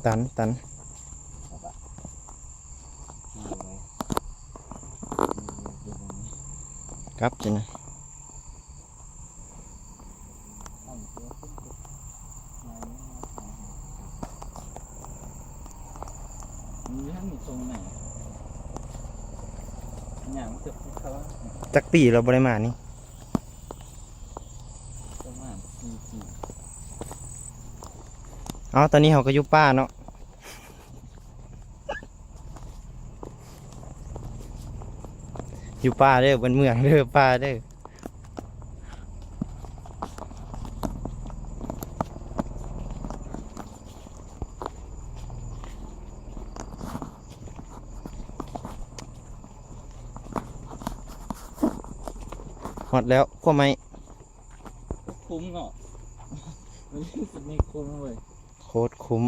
ຕັນ ຕັນ ກັບຈັ່ງນະ. ຈັກປີແລ້ວບໍ່ໄດ້ມານີ້? ປະມານສີ່ປີ. ເອົາ ຕອນນີ້ເຮົາກໍຢູ່ປ່າເນາະ. ຢູ່ປ່າເດີ ເປັນເມືອງເດີ ປ່າເດີ. ຮອດແລ້ວ ຂົວໄມ້. ຄຸ້ມເນາະ ມັນມີຄຸ້ມເວີຍ ໂຄດຄຸ້ມ.